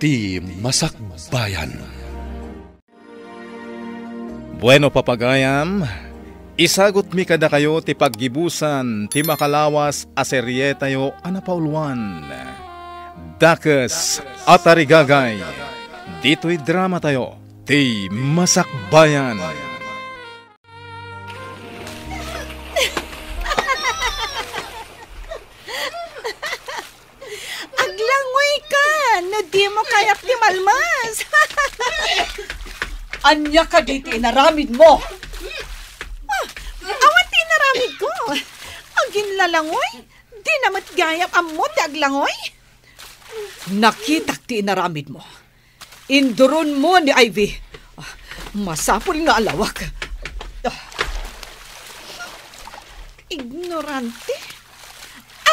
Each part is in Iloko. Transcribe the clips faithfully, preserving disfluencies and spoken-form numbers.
Ti Masakbayan. Bueno, papagayam, isagutmi kadakayo ti paggibusan ti makalawas a serietayo a napauluan, Dakes a Tarigagay, ditoy dramatayo, Ti Masakbayan. Aglangoy ka no dimo kayat ti malmas. Ania kadi ti inaramidmo? Ah, awan ti inaramidko. Aginlalangoy, dina met gayam ammo ti aglangoy. Nakitak ti inaramidmo. Induronmo ni Ivy. Ah, masapul nga alawak. Ah. Ignorante.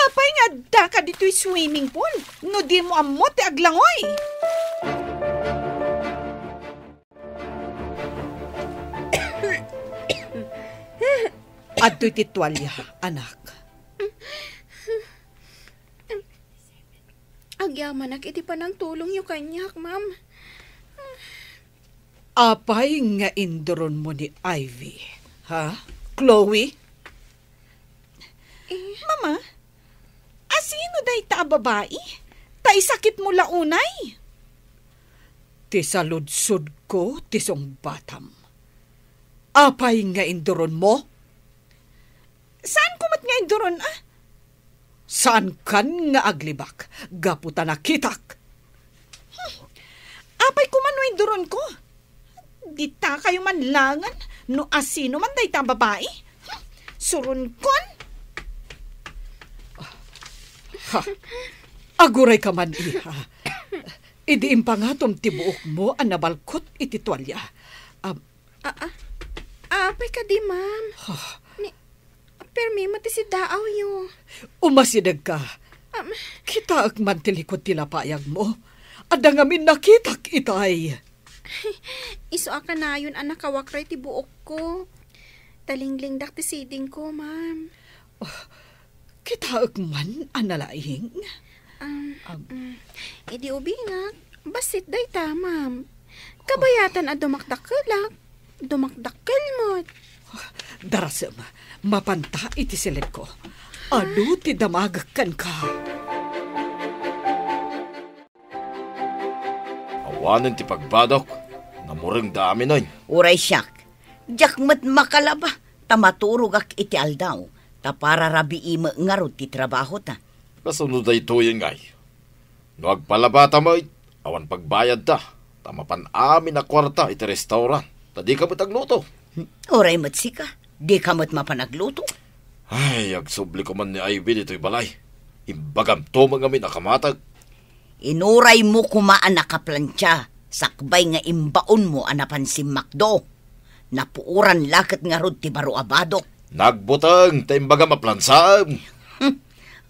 Apay nga addaka ditoy swimming pool no dimo ammo ti aglangoy? Adtoy ti tualya, anak. Agyamanak iti panangtulongyo kaniak, ma'am. Apay nga induronmo ni Ivy? Ha? Chloe? Eh. Mama, asino dayta a babai? Ta isakitmo la unay? Ti saludsodko ti sungbatam. Apay nga induronmo? Saanko met nga induron, ah? Saankan nga aglibak gapu ta nakitak. Hmm. Apay koma no induronko? Ditakayo man laengen no asino man dayta a babai. Hmm. Suronkon. Ha? Agurayka man, iha. Idi impangatom ti buokmo a nabalkot iti tualya. Am- A, a, apay kadi, ma'am? Huh. Ni, permi met ti siddaawyo. Umasidegka. Am. Kitaek man ti likud ti lapayagmo. Adda ngamin nakitak itay. Isu a kanayon a nakawakray ti buokko. Talinglingdak ti sidingko, ma'am. Oh, kitaek man a nalaing. Um, Am. Mm, idi ubingak, bassit dayta, ma'am. Kabayatan a dumakdakkelak, dumakdakkel met. Darasem, mapanta iti siledko. Adu ti damagek kenka. Awanen ti pagbadok, namureng da aminen. Uray siak, diak met makalaba, ta maturogak iti aldaw, ta para rabii met ngarud ti trabahota. Kasano daytoyen ngay? No agpalabata met, awan pagbayadta, ta mapan amin a kuarta iti restaurant, ta dika met agluto. Uray met sika, dika met mapan agluto? Ay, agsubli koman ni Ivy ditoy balay. Imbagamto met ngamin a kamateg. Inuraymo koma a nakaplantia, sakbay nga imbaonmo a napan simmakdo. Napuoran la ket ngarud ti baro a badok. Nagbuteng ta imbagam a plansaem. Hmm.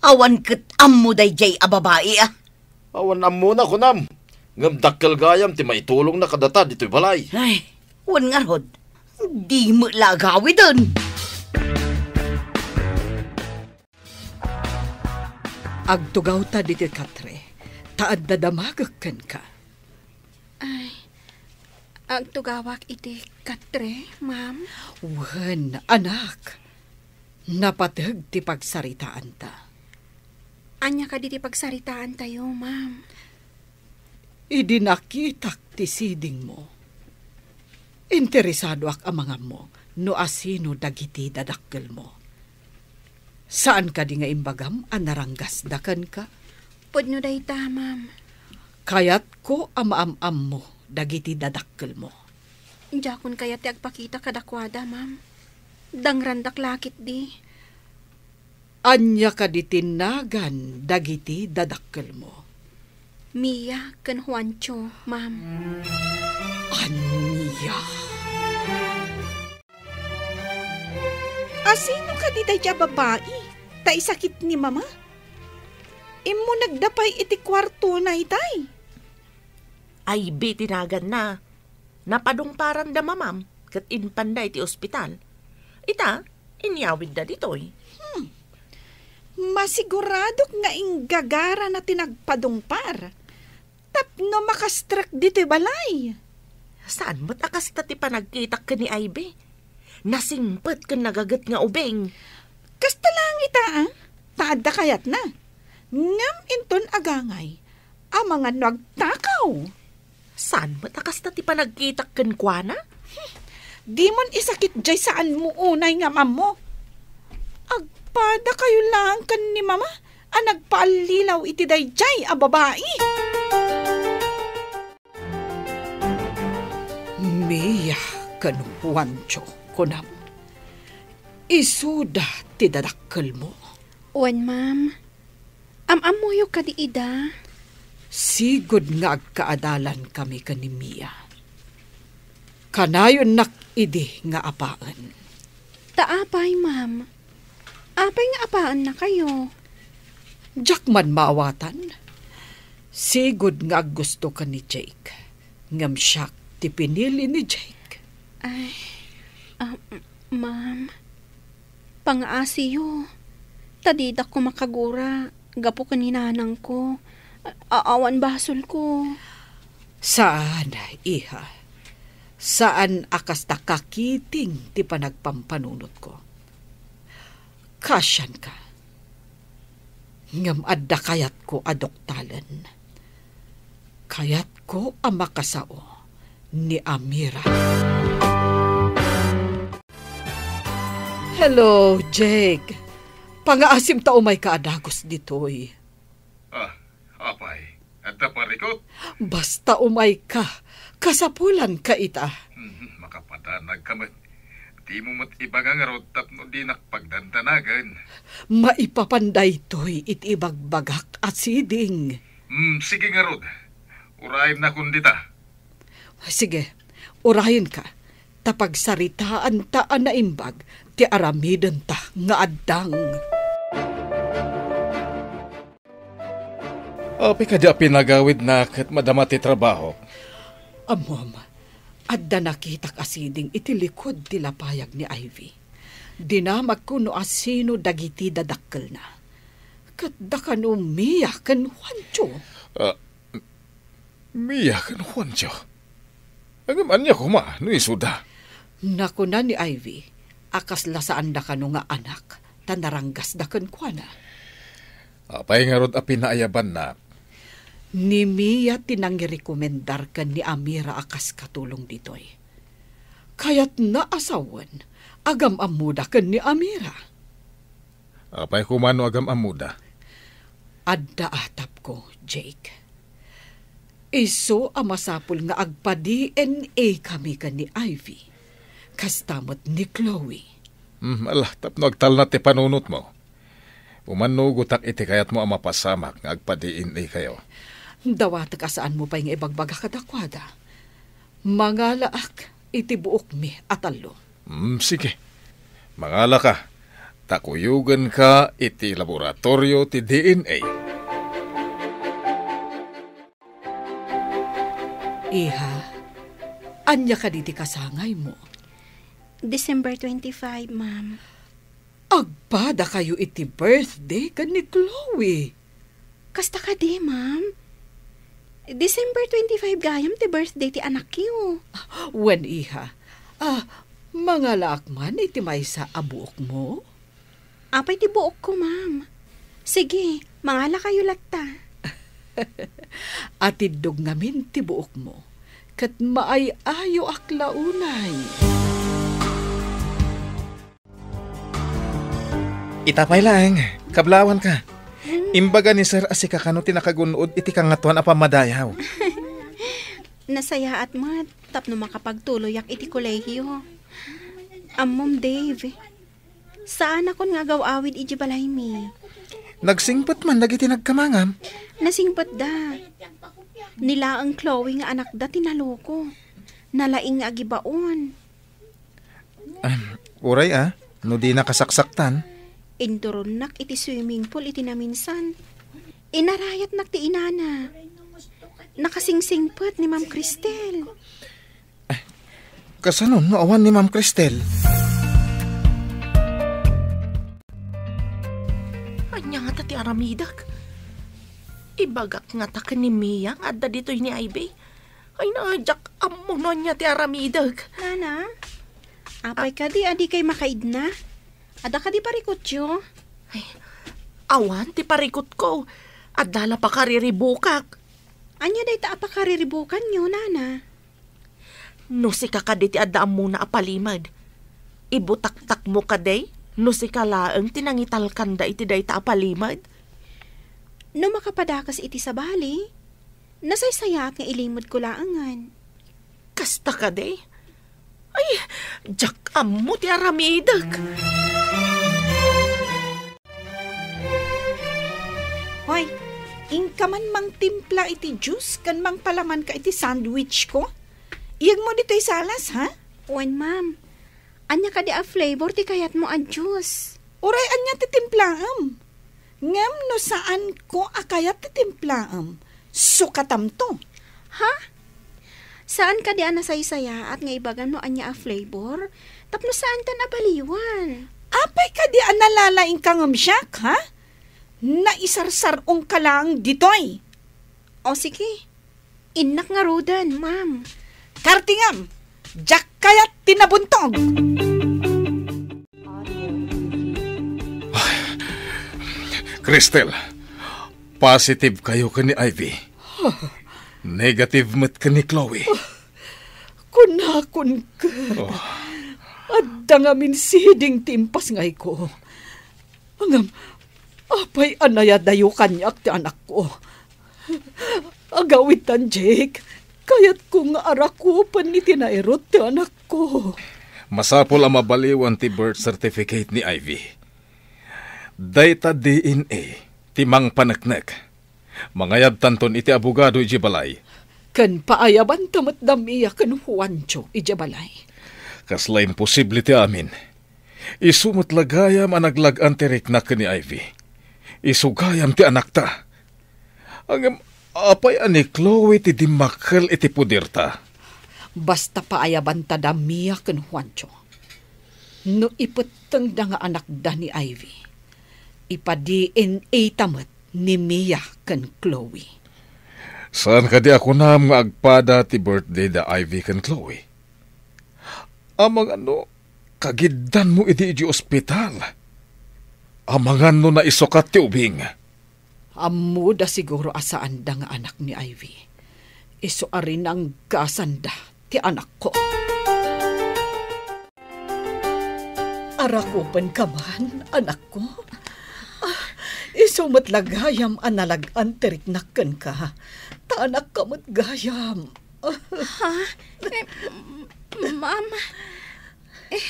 Awan ket ammo daydiay a babai, a. Awan ammona, kunam. Ngem dakkel gayam ti maitulongna kadata ditoy balay. Ay, wen ngarud, di met la agawiden. Agtugawta ditoy katre, ta adda damagek kenka. Ay, agtugawak iti katre, ma'am? Wen, anak. Napateg ti pagsaritaanta. Ania kadi ti pagsaritaantayo, ma'am? Idi nakitak ti sidingmo, interesadoak a mangammo no asino dagiti dadakkelmo. Saan kadi nga imbagam a naranggasda kenka? Pudno dayta, ma'am. Kayatko a maam-ammo dagiti dadakkelmo. Diakon kayat ti agpakita kadakuada, ma'am. Dangrandak la ketdi. Ania kadi ti nagan dagiti dadakkelmo? Mia ken Juancho, ma'am. Ania? Asino kadi daydiay a babai ta isakit ni Mama? Immunegda pay iti kuartona itay. Ivy ti naganna. Napadungparanda, ma'am, ket impanda iti ospital. Ita, inyawidda ditoy. Hmm. Masiguradok nga inggagarana ti nagpadungpar. Tapno makastrek ditoy balay. Saan met a kasta ti panagkitak ken ni Ivy? Nasingpet ken nagaget nga ubing. Kasta laeng ita, ah. Ta adda kayatna. Ngem inton agangay, amangan no agtakaw. Saan met a kasta ti panagkitak kenkuana? Dimon isakit jay saanmo unay nga ammo. Agpada kayo lang ken ni Mama a nagpaallilaw iti dayjay a babai. Mia ken Juancho, kunam, isuda ti dadakkelmo? Wen, ma'am. Am-ammoyo kadi ida? Sigud nga agkaadalankami ken ni Mia. Kanayonnak idi nga apaen. Ta apay, ma'am? Apay nga apaennakayo? Diak man maawatan. Sigud nga aggustoka ni Jake. Ngem siak ti pinili ni Jake. Ay, ah, m-, ma'am. Pangaasiyo. Ta didak ko makagura gapu ken ni nanangko. A-, awan basolko. Saan, iha. Saan a kasta kakiting ti panagpampanunotko. Kasianka. Ngem adda kayatko a duktalen. Kayatko a makasao ni Amira. Hello, Jake. Pangaasim ta umayka a dagus ditoy. Ah, apay, adda parikut? Basta umayka, kasapulanka ita. Hmm, makapadanagka met. Dimo met ibaga ngarud tapno dinak pagdandanagen. Maipapan daytoy iti ibagbagak a siding. Hmm, sige ngarud. Urayennakon dita. Sige, urayenka, ta pagsaritaanta a naimbag ti aramidenta nga addang. Apay kadi a pinagawidna ket madama ti trabaho? Ammom, adda nakitak a siding iti likud ti lapayag ni Ivy. Dinamagko no asino dagiti dadakkelna. Ket da kano Mia ken Juancho. Ah, Mia ken Juancho? Ngem ania koma no isuda? Nakuna ni Ivy a kasla saanda kano nga anak, ta naranggasda kenkuana. Apay ngarud a pinaayabanna? Ni Mia ti nangirekomendar ken ni Amira a kas katulong ditoy. Kayatna a sawen, agam-ammoda ken ni Amira. Apay koma no agam-ammoda? Adda atapko, Jake. Isu a masapul nga agpa-D N A kami ken ni Ivy. Kasta met ni Chloe. Hmm, ala, tapno agtalna ti panunotmo. Umannugotak iti kayatmo a mapasamak nga agpa-D N A kayo. Dawatek a saanmo pay nga ibagbaga kadakuada. Mangalaak iti buokmi a tallo. Hmm, sige. Mangalaka, ta kuyogenka iti laboratorio ti D N A. Iha, ania kadi ti kasangaymo? December twenty-five, ma'am. Agpadakayo iti birthday ken ni Chloe. Kasta kadi, ma'am? December twenty-five gayam ti birthday ti anakyo. Wen, iha. Ah, mangalaak man iti maysa a buokmo? Apay ti buokko, ma'am? Sige, mangalakayo latta. Atiddog ngamin ti buokmo, ket maay-ayoak la unay. Ita pay laeng, kablawanka. Hmm. Imbaga ni Sir a sika kano ti nakagun-od iti Kangatoan a Pammadayaw. Nasayaat met tapno makapagtuloyak iti kolehiyo. Ammom, Dave, saanakon nga agaw-awid iti balaymi. Nagsingpet man dagiti nagkamangam? Nasingpetda. Ni laeng Chloe nga anakda ti naloko. Nalaing nga agibaon. Ah, uray a, no di nakasaksaktan. Induronnak iti swimming pool iti naminsan. Inarayatnak ti inana. Nakasingsingpet ni Ma'am Cristel. Kasano no awan ni Ma'am Cristel? Ania ngata ti aramidek? Ibagak ngata ken ni Mia nga adda ditoy ni Ivy. Ay na, diak ammo no ania ti aramidek. Nana, apay kadi a dikay makaidna? Adda kadi parikutyo? Ay, awan ti parikutko. Adda la pakariribukak. Ania dayta a pakariribukanyo, Nana? No sika kadi ti adda ammona a palimed, ibutaktakmo kadi no sika laeng ti nangitalkanda iti dayta a palimed? No makapadakas iti sabali, nasaysayaat nga ilimedko laengen. Kasta kadi? Ay, diak ammo ti aramidek. Hoy, inka man mangtimpla iti juice ken mangpalamanka iti sandwich ko? Iyegmo ditoy salas, ha? Wen, ma'am. Ania kadi a flavor ti kayatmo a juice? Uray ania ti timplaem. Ngem no saanko a kayat ti timplaem, sukatamto. Ha? Saan kadi a nasaysayaat nga ibagam no ania a flavor? Tapno saantan a baliwan. Apay kadi a nalalaingka ngem siak, ha? Naisarsar-ongka laeng ditoy. O, sige. Innak ngaruden, ma'am. Kartingam! Diak kayat ti nabuntog! Crystal, positive kayo ken ni Ivy. Negative met ken ni Chloe. Kunakon ket, Oh. adda ngamin siding ti impasngayko. Ngem, apay a nayadayo kaniak ti anakko? Agawidan, Jake. Kayatko nga arakupen iti nairut ti anakko. Masapul a mabaliwan ti birth certificate ni Ivy. Dayta D N A ti mangpaneknek. Mangayabtanton iti abogado idiay balay. Ken paayabanta met da Mia ken Juancho idiay balay. Kasla imposible ti amin. Isu met la gayam a naglag-an ti rikna ken ni Ivy. Isu gayam ti anakta. Ngem apay a ni Chloe ti dimmakkel iti poderta? Basta paayabanta da Mia ken Juancho. No ipettengda nga anakda ni Ivy, ipa-D N A ta met ni Mia ken Chloe. Saan kadi a kunam nga agpada ti birthday da Ivy ken Chloe? Amangan no kagiddanmo idi idiay ospital? Amangan no naisukat ti ubing? Ammoda siguro a saanda nga anak ni Ivy. Isu a rinanggasanda ti anakko. Arakupenka man, anakko. Ah, isu met la gayam a nalag-an ti riknak kenka. Ta anakka met gayam. Ha? Eh, m-, ma'am, eh,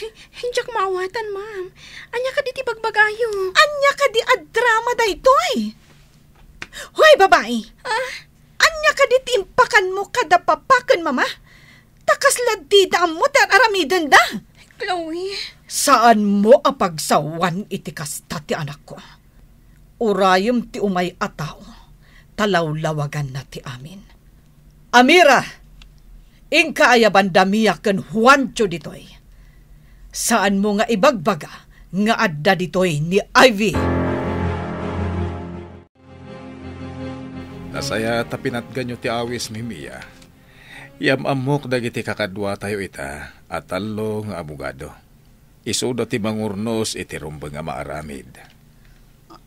diak maawatan, ma'am. Ania kadi ti bagbagayo? Ania kadi a drama daytoy? Hoy, babai! Ah? Ania kadi ti impakanmo kada papa ken mama? Ta kasla dida ammo ti ar-aramidenda. Chloe. Saanmo a pagsawan iti kasta ti anakko. Urayem ti umay a tao, ta lawlawaganna ti amin. Amira, inka ayabanda Mia ken Juancho ditoy. Saanmo nga ibagbaga nga adda ditoy ni Ivy. Nasayaat a pinatganyo ti awis, Mimia. Yam-ammok dagiti kakaduatayo ita a tallo nga abogado. Isuda ti mangurnos iti rumbeng a maaramid.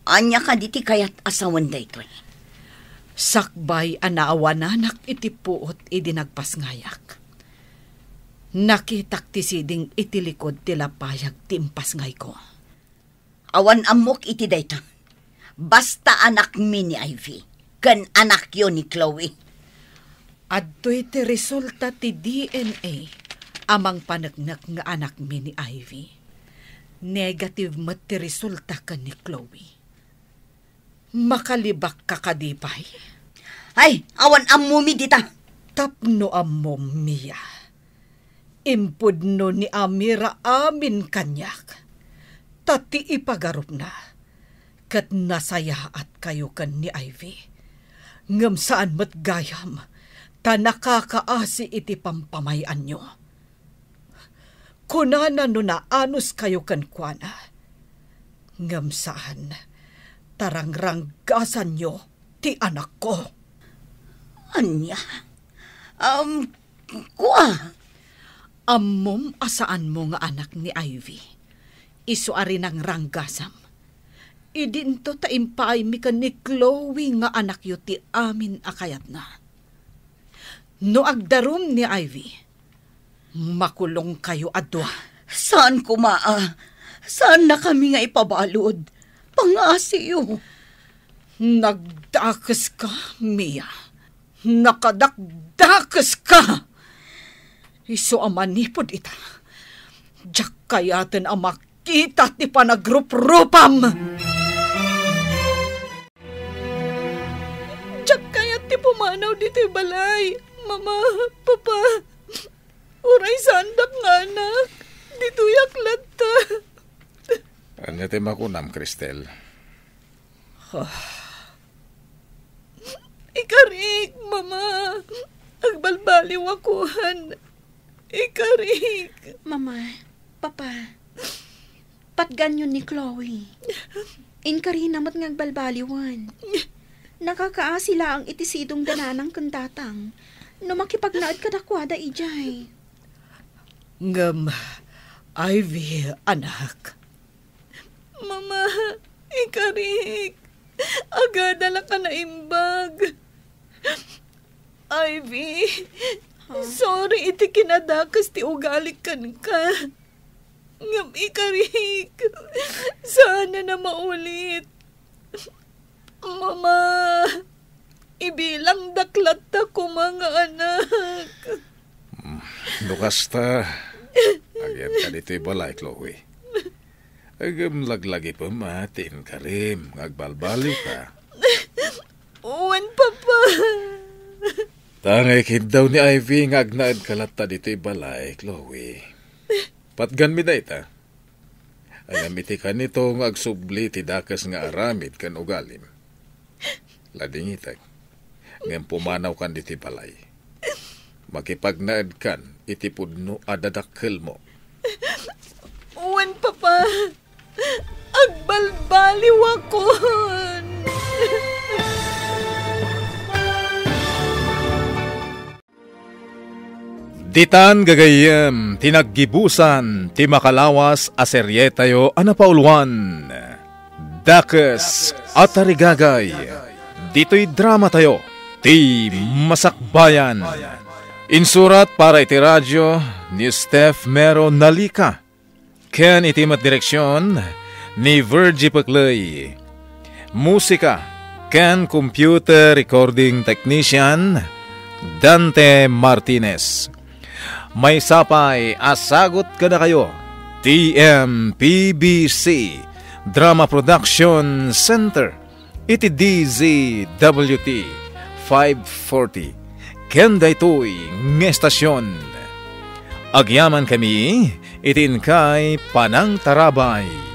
Ania kadi ti kayat a sawen daytoy? Sakbay a naawananak iti puot idi nagpasngayak, nakitak ti siding iti likod ti lapayag ti impasngayko. Awan ammok iti dayta. Basta anakmi ni Ivy, ken anakyo ni Chloe. Adtoy ti resulta ti D N A a mangpaneknek nga anakmi ni Ivy. Negative met ti resulta ken ni Chloe. Makalibakka kadi pay? Ay, awan ammomi dita. Tapno ammom, Mia. Impudno ni Amira amin kaniak, ta ti ipagarupna, ket nasayaatkayo ken ni Ivy. Ngem saan met gayam, ta nakakaasi iti pampamay-anyo. Kunana no naanuskayo kenkuana. Ngem saan, ta rangranggasanyo ti anakko. Ania? Um, kua? Ammom a saanmo nga anak ni Ivy. Isu a rinangranggasam. Idinto ta impaaymi ken ni Chloe nga anakyo ti amin a kayatna. No agdarum ni Ivy, makulongkayo a dua. Saan koma a? Saannakami nga ipabalud. Pangngasiyo. Nagdakeska, Mia. Nakadakdakeska! Isu a manipud ita, diak kayaten a makita ti panagruprupam! Diak kayat ti pumanaw ditoy balay. Mama, Papa, uray saandak nga anak, ditoyak latta. Ania ti makunam, Cristel? Ikarik, Mama. Agbalbaliw a kuan. Ikarik. Mama, Papa, patganyon ni Chloe. Inkarina met nga agbalbaliwen. Nakakaasi laeng iti sidong da nanang ken tatang no makipagnaed kadakuada idiay. Ngem, Ivy, anak. Mama, ikarik. Agada la ka naimbag. Ivy, sorry iti kinadakes ti ugalik kenka. Ngem ikarik, saan a maulit. Mama, ibilangdak latta koma nga anak. Mm, no kasta, agyat ka ditoy balay, Chloe. Ngem laglagipem a ti inkarim nga agbalbaliwka. Wen, Papa. Ta nga ikiddaw ni Ivy nga agnaedka latta ditoy balay, Chloe. Patganmi dayta. Ngem iti kanito nga agsubli ti dakes nga aramid ken ugalim. Ladingitek, ngem pumanawkan ditoy balay. Makipagnaedkan iti pudno a dadakkelmo. Wen, Papa. Agbalbaliwakon. Ditan gagayyem ti naggibusan ti makalawas a serietayo a napauluan, Dakes a Tarigagay, ditoy dramatayo, Ti Masakbayan. Insurat para iti radyo ni Steph Mero Nalica. Ken iti met direksion ni Virgie Pecley. Musika ken computer recording technician, Dante Martinez. Maysa pay a sagut kadakayo ti M P B C Drama Production Center iti D Z W T five forty. Ken daytoy nga estasion, agyamankami iti inkay panangtarabay.